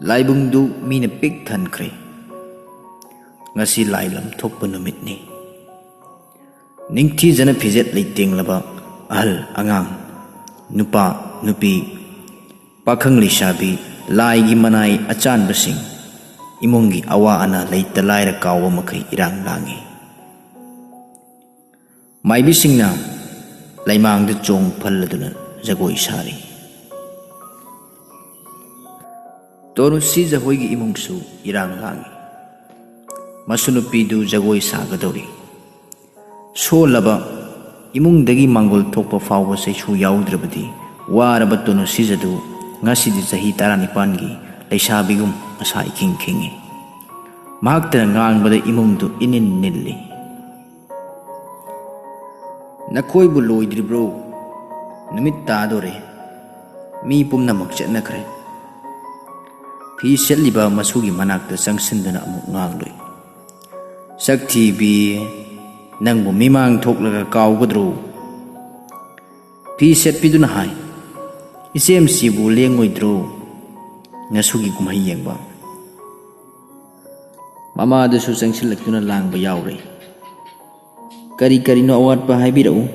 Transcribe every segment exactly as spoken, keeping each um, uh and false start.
ꯂꯥꯏꯕꯨꯡꯗꯨ ꯃꯤꯅ ꯄꯤꯛ ꯊꯟꯈ꯭ꯔꯦ꯫ ꯉꯁꯤ ꯂꯥꯏ ꯂꯝ ꯊꯣꯛꯄ ꯅꯨꯃꯤꯠꯅꯤ꯫ ꯅꯤꯡꯊꯤꯖꯅ ꯐꯤꯖꯦꯠ ꯂꯩꯇꯦꯡꯂꯕ ꯑꯍꯜ ꯑꯉꯥꯡ, ꯅꯨꯄꯥ ꯅꯨꯄꯤ, ꯄꯥꯈꯪ ꯂꯩꯁꯥꯕꯤ, ꯂꯥꯏꯒꯤ ꯃꯅꯥꯏ ꯑꯆꯥꯟꯕꯁꯤꯡ, ꯏꯃꯨꯡꯒꯤ ꯑꯋꯥ ꯑꯅꯥ ꯂꯩꯇ ꯂꯥꯏꯔ ꯀꯥꯎꯕ ꯃꯈꯩ ꯏꯔꯥꯡ ꯂꯥꯡꯏ꯫ ꯃꯥꯏꯕꯤꯁꯤꯡꯅ ꯂꯩꯃꯥꯡꯗ ꯆꯣꯡ ꯐꯜꯂꯗꯨꯅ ꯖꯒꯣꯏ ꯁꯥꯔꯤ꯫ ꯇꯣꯅꯨꯁꯤ ꯖꯒꯣꯏꯒꯤ ꯏꯃꯨꯡꯁꯨ ꯏꯔꯥꯡ ꯂꯥꯡꯏ꯫ ꯃꯁꯨ ꯅꯨꯄꯤꯗꯨ ꯖꯒꯣꯏ ꯁꯥꯒꯗꯧꯔꯤ꯫ ꯁꯣꯜꯂꯕ ꯏꯃꯨꯡꯗꯒꯤ ꯃꯥꯡꯒꯣꯜ ꯊꯣꯛꯄ ꯐꯥꯎꯕ ꯆꯩꯁꯨ ꯌꯥꯎꯗ꯭ꯔꯕꯗꯤ ꯋꯥꯔꯕ ꯇꯣꯅꯨꯁꯤꯖꯗꯨ ꯉꯁꯤꯗꯤ ꯆꯍꯤ ꯇꯔꯥꯅꯤꯄꯥꯟꯒꯤ ꯂꯩꯁꯥꯕꯤꯒꯨꯝ ꯃꯁꯥ ꯏꯈꯤꯡ ꯈꯤꯡꯏ꯫ ꯃꯍꯥꯛꯇꯅ ꯉꯥꯡꯕꯗ ꯏꯃꯨꯡꯗꯨ ꯏꯅꯤꯟ ꯅꯤꯜꯂꯤ꯫ "ꯅꯈꯣꯏꯕꯨ ꯂꯣꯏꯗ꯭ꯔꯤꯕ꯭ꯔꯣ? ꯅꯨꯃꯤꯠ ꯇꯥꯗꯣꯔꯦ꯫ ꯃꯤ ꯄꯨꯝꯅꯃꯛ ꯆꯠꯅꯈ꯭ꯔꯦ꯫" ꯐꯤ ꯁꯦꯠꯂꯤꯕ ꯃꯁꯨꯒꯤ ꯃꯅꯥꯛꯇ ꯆꯪꯁꯤꯟꯗꯨꯅ ꯑꯃꯨꯛ ꯉꯥꯡꯂꯨꯏ꯫ "ꯁꯛ ꯊꯤꯕꯤ, ꯅꯪꯕꯨ ꯃꯤꯃꯥꯡ ꯊꯣꯛꯂꯒ ꯀꯥꯎꯒꯗ꯭ꯔꯣ? ꯐꯤ ꯁꯦꯠꯄꯤꯗꯨꯅ ꯍꯥꯏ, ꯏꯆꯦꯝꯁꯤꯕꯨ ꯂꯦꯡꯉꯣꯏꯗ꯭ꯔꯣ ꯉꯁꯨꯒꯤ ꯀꯨꯝꯍꯩ ꯌꯦꯡꯕ?" ꯃꯃꯥꯗꯨꯁꯨ ꯆꯪꯁꯤꯜꯂꯛꯇꯨꯅ ꯂꯥꯡꯕ ꯌꯥꯎꯔꯦ꯫ "ꯀꯔꯤ ꯀꯔꯤꯅꯣ ꯑꯋꯥꯠꯄ ꯍꯥꯏꯕꯤꯔꯛꯎ,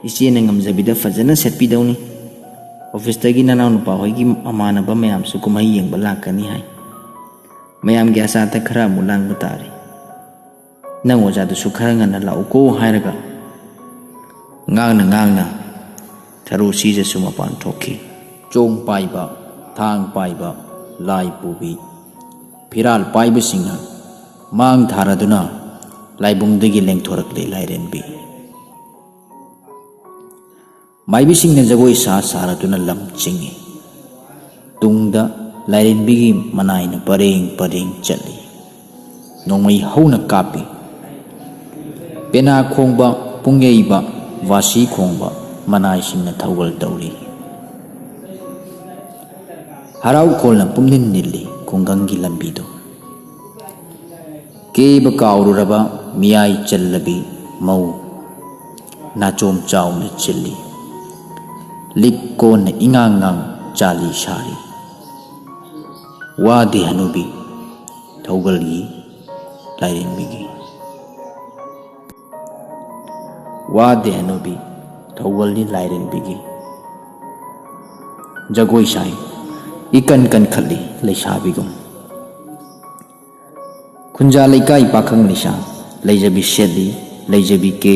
ꯏꯆꯦꯅ ꯉꯝꯖꯕꯤꯗ ꯐꯖꯅ ꯁꯦꯠꯄꯤꯗꯧꯅꯤ꯫ ꯑꯣꯐꯤꯁꯇꯒꯤ ꯅꯅꯥꯎ ꯅꯨꯄꯥ ꯍꯣꯏꯒꯤ ꯃꯃꯥꯟꯅꯕ ꯃꯌꯥꯝꯁꯨ ꯀꯨꯝꯍꯩ ꯌꯦꯡꯕ ꯂꯥꯛꯀꯅꯤ ꯍꯥꯏ꯫ ꯃꯌꯥꯝꯒꯤ ꯑꯆꯥ ꯑꯊꯛ ꯈꯔ ꯑꯃꯨꯛ ꯂꯥꯡꯕ ꯇꯥꯔꯦ꯫ ꯅꯪ ꯑꯣꯖꯥꯗꯨꯁꯨ ꯈꯔ ꯉꯟꯅ ꯂꯥꯛꯎꯀꯣ" ꯍꯥꯏꯔꯒ ꯉꯥꯡꯅ ꯉꯥꯡꯅ ꯊꯔꯣ ꯁꯤꯖꯁꯨ ꯃꯄꯥꯟ ꯊꯣꯛꯈꯤ꯫ ꯆꯣꯡ ꯄꯥꯏꯕ, ꯊꯥꯡ ꯄꯥꯏꯕ, ꯂꯥꯏ ꯄꯨꯕꯤ, ꯐꯤꯔꯥꯜ ꯄꯥꯏꯕꯁꯤꯡꯅ ꯃꯥꯡ ꯊꯥꯔꯗꯨꯅ ꯂꯥꯏꯕꯨꯡꯗꯒꯤ ꯂꯦꯡꯊꯣꯔꯛꯂꯦ ꯂꯥꯏꯔꯦꯝꯕꯤ꯫ ꯃꯥꯏꯕꯤꯁꯤꯡꯅ ꯖꯒꯣꯏ ꯁꯥ ꯁꯥꯔꯗꯨꯅ ꯂꯝ ꯆꯤꯡꯏ꯫ ꯇꯨꯡꯗ ꯂꯥꯏꯔꯦꯝꯕꯤꯒꯤ ꯃꯅꯥꯏꯅ ꯄꯔꯦꯡ ꯄꯔꯦꯡ ꯆꯠꯂꯤ꯫ ꯅꯣꯡꯃꯩ ꯍꯧꯅ ꯀꯥꯞꯄꯤ꯫ ꯄꯦꯅꯥ ꯈꯣꯡꯕ, ꯄꯨꯡꯌꯩꯕ, ꯋꯥꯁꯤ ꯈꯣꯡꯕ ꯃꯅꯥꯏꯁꯤꯡꯅ ꯊꯧꯒꯜ ꯇꯧꯔꯤ꯫ ꯍꯔꯥꯎ ꯈꯣꯜꯅ ꯄꯨꯝꯅꯤꯟ ꯅꯤꯜꯂꯤ ꯈꯨꯡꯒꯪꯒꯤ ꯂꯝꯕꯤꯗꯨ꯫ ꯀꯦꯕ ꯀꯥꯎꯔꯨꯔꯕ ꯃꯤꯌꯥꯏ ꯆꯜꯂꯕꯤ ꯃꯧ ꯅꯥꯆꯣꯝ ꯆꯥꯎꯅ ꯆꯤꯜꯂꯤ꯫ ꯂꯤꯛ ꯀꯣꯟꯅ ꯏꯉꯥꯡ ꯉꯥꯡ ꯆꯥꯂꯤ ꯁꯥꯔꯤ꯫ ꯋꯥꯗꯦ ꯍꯅꯨꯕꯤ, ꯊꯧꯒꯜꯒꯤ ꯂꯥꯏꯔꯦꯝꯕꯤꯒꯤ꯫ ꯋꯥꯗꯦ ꯍꯅꯨꯕꯤ, ꯊꯧꯒꯜꯒꯤ ꯂꯥꯏꯔꯦꯝꯕꯤꯒꯤ꯫ ꯖꯒꯣꯏ ꯁꯥꯏ, ꯏꯀꯟ ꯀꯟꯈꯠꯂꯤ ꯂꯩꯁꯥꯕꯤꯒꯨꯝ꯫ ꯈꯨꯟꯖꯥ ꯂꯩꯀꯥꯏ ꯄꯥꯈꯪ ꯂꯩꯁꯥ, ꯂꯩꯖꯕꯤ ꯁꯦꯠꯂꯤ, ꯂꯩꯖꯕꯤ ꯀꯦ,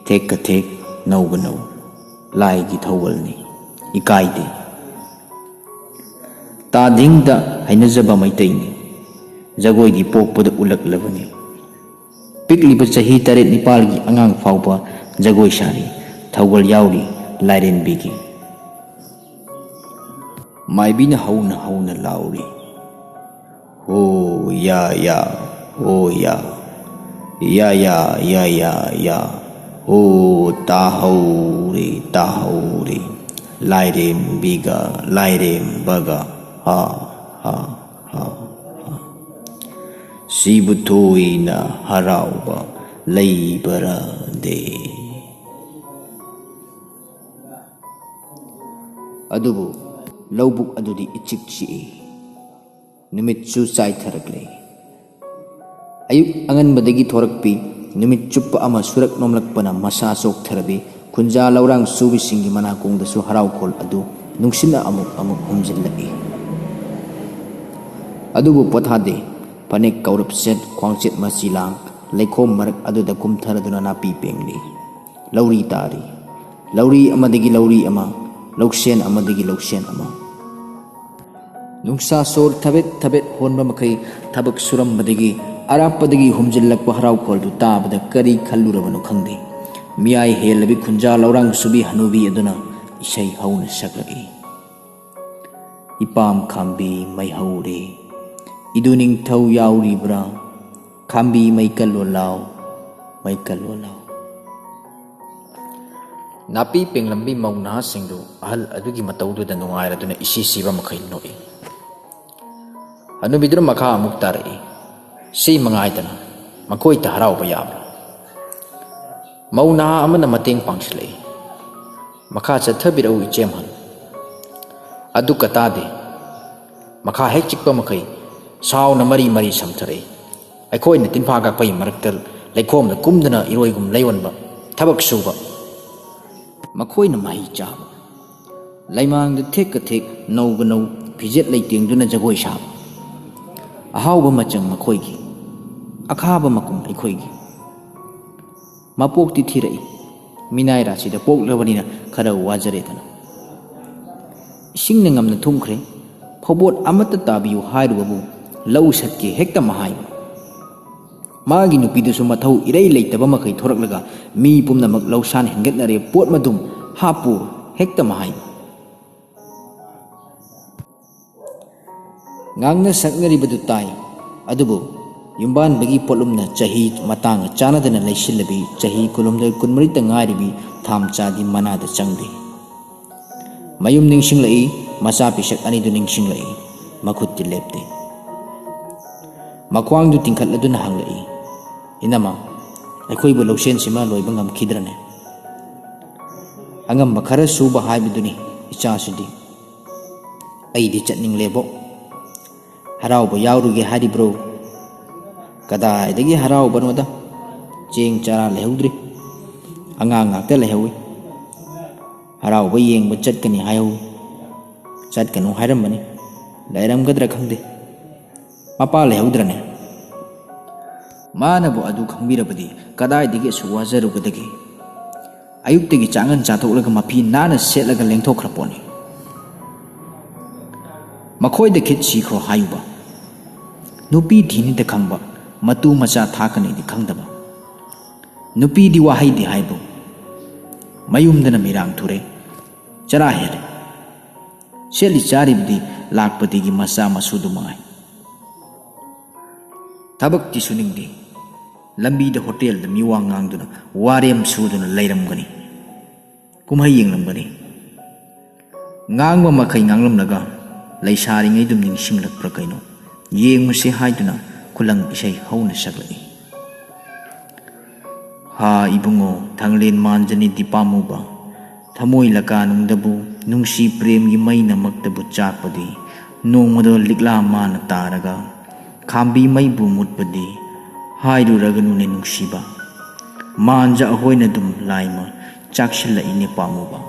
ꯊꯦꯛꯀ ꯊꯦꯛ, ꯅꯧꯒ ꯅꯧ꯫ ꯂꯥꯏꯒꯤ ꯊꯧꯒꯜꯅꯤ, ꯏꯀꯥꯏꯗꯦ꯫ ꯇꯥꯗꯤꯡꯗ ꯍꯩꯅꯖꯕ ꯃꯩꯇꯩꯅꯤ, ꯖꯒꯣꯏꯗꯤ ꯄꯣꯛꯄꯗ ꯎꯠꯂꯛꯂꯕꯅꯤ꯫ ꯄꯤꯛꯂꯤꯕ ꯆꯍꯤ ꯇꯔꯦꯠ ꯅꯤꯄꯥꯜꯒꯤ ꯑꯉꯥꯡ ꯐꯥꯎꯕ ꯖꯒꯣꯏ ꯁꯥꯔꯤ, ꯊꯧꯒꯜ ꯌꯥꯎꯔꯤ, ꯂꯥꯏꯔꯦꯝꯕꯤꯒꯤ꯫ ꯃꯥꯏꯕꯤꯅ ꯍꯧꯅ ꯍꯧꯅ ꯂꯥꯎꯔꯤ, "ꯍꯣ ꯌꯥ ꯌꯥ, ꯍꯣ ꯌꯥ, ꯌꯥ ꯌꯥ, ꯌꯥ ꯌꯥ, ꯌꯥ, ꯍꯣ ꯇꯥꯍꯧꯔꯦ, ꯇꯥꯍꯧꯔꯦ, ꯂꯥꯏꯔꯦꯝꯕꯤꯒ ꯂꯥꯏꯔꯦꯝꯕꯒ, ꯍꯥ ꯍꯥ ꯍꯥ ꯍꯥ, ꯁꯤꯕꯨ ꯊꯣꯏꯅ ꯍꯔꯥꯎꯕ ꯂꯩꯕꯔꯗꯦ?" ꯑꯗꯨꯕꯨ ꯂꯧꯕꯨꯛ ꯑꯗꯨꯗꯤ ꯏꯆꯤꯛ ꯆꯤꯛꯏ꯫ ꯅꯨꯃꯤꯠꯁꯨ ꯆꯥꯏꯊꯔꯛꯂꯦ꯫ ꯑꯌꯨꯛ ꯑꯉꯟꯕꯗꯒꯤ ꯊꯣꯔꯛꯄꯤ, ꯅꯨꯃꯤꯠ ꯆꯨꯞꯄ ꯑꯃ ꯁꯨꯔꯛ ꯅꯣꯝꯂꯛꯄꯅ ꯃꯁꯥ ꯆꯣꯛꯊꯔꯕꯤ ꯈꯨꯟꯖꯥ ꯂꯧꯔꯥꯡ ꯁꯨꯕꯤꯁꯤꯡꯒꯤ ꯃꯅꯥꯀꯣꯡꯗꯁꯨ ꯍꯔꯥꯎꯈꯣꯜ ꯑꯗꯨ ꯅꯨꯡꯁꯤꯠꯅ ꯑꯃꯨꯛ ꯑꯃꯨꯛ ꯍꯨꯝꯖꯤꯜꯂꯛꯏ꯫ ꯑꯗꯨꯕꯨ ꯄꯣꯊꯥꯗꯦ꯫ ꯐꯅꯦꯛ ꯀꯧꯔꯞ ꯁꯦꯠ, ꯈ꯭ꯋꯥꯡꯆꯦꯠ ꯃꯆꯤ ꯂꯥꯡ, ꯂꯩꯈꯣꯝ ꯃꯔꯛ ꯑꯗꯨꯗ ꯀꯨꯝꯊꯔꯗꯨꯅ ꯅꯥꯄꯤ ꯄꯦꯡꯂꯤ꯫ ꯂꯧꯔꯤ ꯇꯥꯔꯤ꯫ ꯂꯧꯔꯤ ꯑꯃꯗꯒꯤ ꯂꯧꯔꯤ ꯑꯃ, ꯂꯧꯁꯦꯟ ꯑꯃꯗꯒꯤ ꯂꯧꯁꯦꯟ ꯑꯃ꯫ ꯅꯨꯡꯁꯥ ꯁꯣꯔ ꯊꯕꯦꯠ ꯊꯕꯦꯠ ꯍꯣꯟꯕ ꯃꯈꯩ ꯊꯕꯛ ꯁꯨꯔꯝꯕꯗꯒꯤ ꯑꯔꯥꯞꯄꯗꯒꯤ ꯍꯨꯝꯖꯤꯜꯂꯛꯄ ꯍꯔꯥꯎꯈꯣꯜꯗꯨ ꯇꯥꯕꯗ ꯀꯔꯤ ꯈꯜꯂꯨꯔꯕꯅꯣ ꯈꯪꯗꯦ꯫ ꯃꯤꯌꯥꯏ ꯍꯦꯜꯂꯕꯤ ꯈꯨꯟꯖꯥ ꯂꯧꯔꯥꯡ ꯁꯨꯕꯤ ꯍꯅꯨꯕꯤ ꯑꯗꯨꯅ ꯏꯁꯩ ꯍꯧꯅ ꯁꯛꯂꯛꯏ꯫ "ꯏꯄꯥꯝ ꯈꯥꯝꯕꯤ ꯃꯩ ꯍꯧꯔꯦ, ꯏꯗꯨ ꯅꯤꯡꯊꯧ ꯌꯥꯎꯔꯤꯕ꯭ꯔꯥ? ꯈꯥꯝꯕꯤ ꯃꯩ ꯀꯜꯂꯣ ꯂꯥꯎ, ꯃꯩ ꯀꯜꯂꯣ ꯂꯥꯎ"꯫ ꯅꯥꯄꯤ ꯄꯦꯡꯂꯝꯕꯤ ꯃꯧ ꯅꯍꯥꯁꯤꯡꯗꯨ ꯑꯍꯜ ꯑꯗꯨꯒꯤ ꯃꯇꯧꯗꯨꯗ ꯅꯨꯡꯉꯥꯏꯔꯗꯨꯅ ꯏꯁꯤ ꯁꯤꯕ ꯃꯈꯩ ꯅꯣꯛꯏ꯫ ꯍꯅꯨꯕꯤꯗꯨꯅ ꯃꯈꯥ ꯑꯃꯨꯛ ꯇꯥꯔꯛꯏ, "ꯁꯤ ꯃꯉꯥꯏꯗꯅ ꯃꯈꯣꯏꯇ ꯍꯔꯥꯎꯕ ꯌꯥꯕ꯭ꯔꯥ?" ꯃꯧ ꯅꯍꯥ ꯑꯃꯅ ꯃꯇꯦꯡ ꯄꯥꯡꯁꯤꯜꯂꯛꯏ, "ꯃꯈꯥ ꯆꯠꯊꯕꯤꯔꯛꯎ ꯏꯆꯦꯝꯍꯜ"꯫ ꯑꯗꯨ ꯀꯇꯥꯗꯦ꯫ ꯃꯈꯥ ꯍꯦꯛ ꯆꯤꯛꯄ ꯃꯈꯩ ꯁꯥꯎꯅ ꯃꯔꯤ ꯃꯔꯤ ꯁꯝꯊꯔꯛꯏ꯫ ꯑꯩꯈꯣꯏꯅ ꯇꯤꯟꯐꯥ ꯀꯛꯄꯒꯤ ꯃꯔꯛꯇ ꯂꯩꯈꯣꯝꯗ ꯀꯨꯝꯗꯨꯅ ꯏꯔꯣꯏꯒꯨꯝ ꯂꯩꯑꯣꯟꯕ ꯊꯕꯛ ꯁꯨꯕ꯫ ꯃꯈꯣꯏꯅ ꯃꯍꯩ ꯆꯥꯕ꯫ ꯂꯩꯃꯥꯡꯗ ꯊꯦꯛꯀ ꯊꯦꯛ ꯅꯧꯒ ꯅꯧ ꯐꯤꯖꯦꯠ ꯂꯩꯇꯦꯡꯗꯨꯅ ꯖꯒꯣꯏ ꯁꯥꯕ꯫ ꯑꯍꯥꯎꯕ ꯃꯆꯪ ꯃꯈꯣꯏꯒꯤ, ꯑꯈꯥꯕ ꯃꯀꯨꯝ ꯑꯩꯈꯣꯏꯒꯤ꯫ ꯃꯄꯣꯛꯇꯤ ꯊꯤꯔꯛꯏ꯫ ꯃꯤꯅꯥꯏ ꯔꯥꯁꯤꯗ ꯄꯣꯛꯂꯕꯅꯤꯅ ꯈꯔ ꯋꯥꯖꯔꯦꯗꯅ꯫ ꯏꯁꯤꯡꯅ ꯉꯝꯅ ꯊꯨꯝꯈ꯭ꯔꯦ꯫ ꯐꯧꯕꯣꯠ ꯑꯃꯠꯇ ꯇꯥꯕꯤꯌꯨ ꯍꯥꯏꯔꯨꯕꯕꯨ ꯂꯧ ꯁꯠꯀꯦ ꯍꯦꯛꯇ ꯃꯍꯥꯏꯕ꯫ ꯃꯥꯒꯤ ꯅꯨꯄꯤꯗꯨꯁꯨ ꯃꯊꯧ ꯏꯔꯩ ꯂꯩꯇꯕ ꯃꯈꯩ ꯊꯣꯔꯛꯂꯒ ꯃꯤ ꯄꯨꯝꯅꯃꯛ ꯂꯧꯁꯥꯟ ꯍꯦꯟꯒꯠꯅꯔꯦ, ꯄꯣꯠ ꯃꯗꯨꯝ ꯍꯥꯞꯄꯨ ꯍꯦꯛꯇ ꯃꯍꯥꯏꯕ꯫ ꯉꯥꯡꯅ ꯁꯛꯅꯔꯤꯕꯗꯨ ꯇꯥꯏ, ꯑꯗꯨꯕꯨ ꯌꯨꯝꯕꯥꯟꯕꯒꯤ ꯄꯣꯠꯂꯨꯝꯅ ꯆꯍꯤ ꯃꯇꯥꯡꯒ ꯆꯥꯟꯅꯗꯅ ꯂꯩꯁꯤꯜꯂꯕꯤ, ꯆꯍꯤ ꯀꯨꯟꯍꯨꯝꯗꯣꯏ ꯀꯨꯟꯃꯔꯤꯇ ꯉꯥꯏꯔꯤꯕꯤ ꯊꯥꯝꯆꯥꯗꯤ ꯃꯅꯥꯗ ꯆꯪꯗꯦ꯫ ꯃꯌꯨꯝ ꯅꯤꯡꯁꯤꯡꯂꯛꯏ, ꯃꯆꯥ ꯄꯤꯁꯛ ꯑꯅꯤꯗꯨ ꯅꯤꯡꯁꯤꯡꯂꯛꯏ, ꯃꯈꯨꯠꯇꯤ ꯂꯦꯞꯇꯦ꯫ ꯃꯈ꯭ꯋꯥꯡꯗꯨ ꯇꯤꯡꯈꯠꯂꯗꯨꯅ ꯍꯪꯂꯛꯏ, "ꯏꯅꯝꯃ, ꯑꯩꯈꯣꯏꯕꯨ ꯂꯧꯁꯦꯟꯁꯤꯃ ꯂꯣꯏꯕ ꯉꯝꯈꯤꯗ꯭ꯔꯅꯦ? ꯑꯉꯝꯕ ꯈꯔ ꯁꯨꯕ ꯍꯥꯏꯕꯗꯨꯅꯤ ꯏꯆꯥꯁꯤꯗꯤ꯫ ꯑꯩꯗꯤ ꯆꯠꯅꯤꯡꯂꯦꯕꯣ꯫ ꯍꯔꯥꯎꯕ ꯌꯥꯎꯔꯨꯒꯦ ꯍꯥꯏꯔꯤꯕ꯭ꯔꯣ?" "ꯀꯗꯥꯏꯗꯒꯤ ꯍꯔꯥꯎꯕꯅꯣꯗ? ꯆꯦꯡ ꯆꯔꯥ ꯂꯩꯍꯧꯗ꯭ꯔꯤ꯫ ꯑꯉꯥꯡ ꯉꯥꯛꯇ ꯂꯩꯍꯧꯏ꯫ ꯍꯔꯥꯎꯕ ꯌꯦꯡꯕ ꯆꯠꯀꯅꯤ ꯍꯥꯏꯍꯧꯏ꯫ ꯆꯠꯀꯅꯨ ꯍꯥꯏꯔꯝꯕꯅꯤ꯫ ꯂꯩꯔꯝꯒꯗ꯭ꯔꯥ ꯈꯪꯗꯦ꯫ ꯃꯄꯥ ꯂꯩꯍꯧꯗ꯭ꯔꯅꯦ?" ꯃꯥꯅꯕꯨ ꯑꯗꯨ ꯈꯪꯕꯤꯔꯕꯗꯤ ꯀꯗꯥꯏꯗꯒꯤ ꯑꯁꯨꯛ ꯋꯥꯖꯔꯨꯒꯗꯒꯦ? ꯑꯌꯨꯛꯇꯒꯤ ꯆꯥꯉꯟ ꯆꯥꯊꯣꯛꯂꯒ ꯃꯐꯤ ꯅꯥꯟꯅ ꯁꯦꯠꯂꯒ ꯂꯦꯡꯊꯣꯛꯈ꯭ꯔ ꯄꯣꯠꯅꯤ꯫ ꯃꯈꯣꯏꯗ ꯈꯤꯠ ꯁꯤꯈ꯭ꯔꯣ ꯍꯥꯏꯌꯨꯕ꯫ ꯅꯨꯄꯤ ꯊꯤꯅꯤꯗ ꯈꯪꯕ, ꯃꯇꯨ ꯃꯆꯥ ꯊꯥꯛꯀꯅꯤꯗꯤ ꯈꯪꯗꯕ꯫ ꯅꯨꯄꯤꯗꯤ ꯋꯥꯍꯩꯗꯤ ꯍꯥꯏꯕꯨ꯫ ꯃꯌꯨꯝꯗꯅ ꯃꯤꯔꯥꯡ ꯊꯨꯔꯦ, ꯆꯔꯥ ꯍꯦꯜꯂꯦ꯫ ꯁꯦꯠꯂꯤ ꯆꯥꯔꯤꯕꯗꯤ ꯂꯥꯛꯄꯗꯤꯒꯤ ꯃꯆꯥ ꯃꯁꯨꯗꯨ ꯃꯉꯥꯏ꯫ ꯊꯕꯛꯇꯤ ꯁꯨꯅꯤꯡꯗꯦ꯫ ꯂꯝꯕꯤꯗ ꯍꯣꯇꯦꯜꯗ ꯃꯤꯋꯥ ꯉꯥꯡꯗꯨꯅ ꯋꯥꯔꯦꯝ ꯁꯨꯗꯨꯅ ꯂꯩꯔꯝꯒꯅꯤ꯫ ꯀꯨꯝꯍꯩ ꯌꯦꯡꯂꯝꯒꯅꯤ꯫ ꯉꯥꯡꯕ ꯃꯈꯩ ꯉꯥꯡꯂꯝꯂꯒ ꯂꯩꯁꯥꯔꯤꯉꯩꯗꯨ ꯅꯤꯡꯁꯤꯡꯂꯛꯄ꯭ꯔꯥ ꯀꯩꯅꯣ, ꯌꯦꯡꯉꯨꯁꯦ ꯍꯥꯏꯗꯨꯅ ꯈꯨꯂꯪ ꯏꯁꯩ ꯍꯧꯅ ꯁꯛꯂꯛꯏ꯫ ꯍꯥ ꯏꯕꯨꯡꯉꯣ, ꯊꯥꯡꯂꯦꯟ ꯃꯥꯟꯖꯅꯤ ꯗꯤꯄꯥꯃꯨꯕ, ꯊꯃꯣꯏ ꯂꯀꯥꯅꯨꯡꯗꯕꯨ ꯅꯨꯡꯁꯤ ꯄ꯭ꯔꯦꯝꯒꯤ ꯃꯩꯅꯃꯛꯇꯕꯨ ꯆꯥꯛꯄꯗꯤ ꯅꯣꯡꯃꯗꯣ ꯂꯤꯛꯂꯥ ꯃꯥꯅ ꯇꯥꯔꯒ ꯈꯥꯝꯕꯤ ꯃꯩꯕꯨ ꯃꯨꯠꯄꯗꯤ ꯍꯥꯏꯔꯨꯔꯒꯅꯨꯅꯦ ꯅꯨꯡꯁꯤꯕ꯫ ꯃꯥꯟꯖ ꯑꯍꯣꯏꯅ ꯑꯗꯨꯝ ꯂꯥꯏꯃ ꯆꯥꯛꯁꯤꯜꯂꯛꯏꯅꯦ ꯄꯥꯝꯃꯨꯕ꯫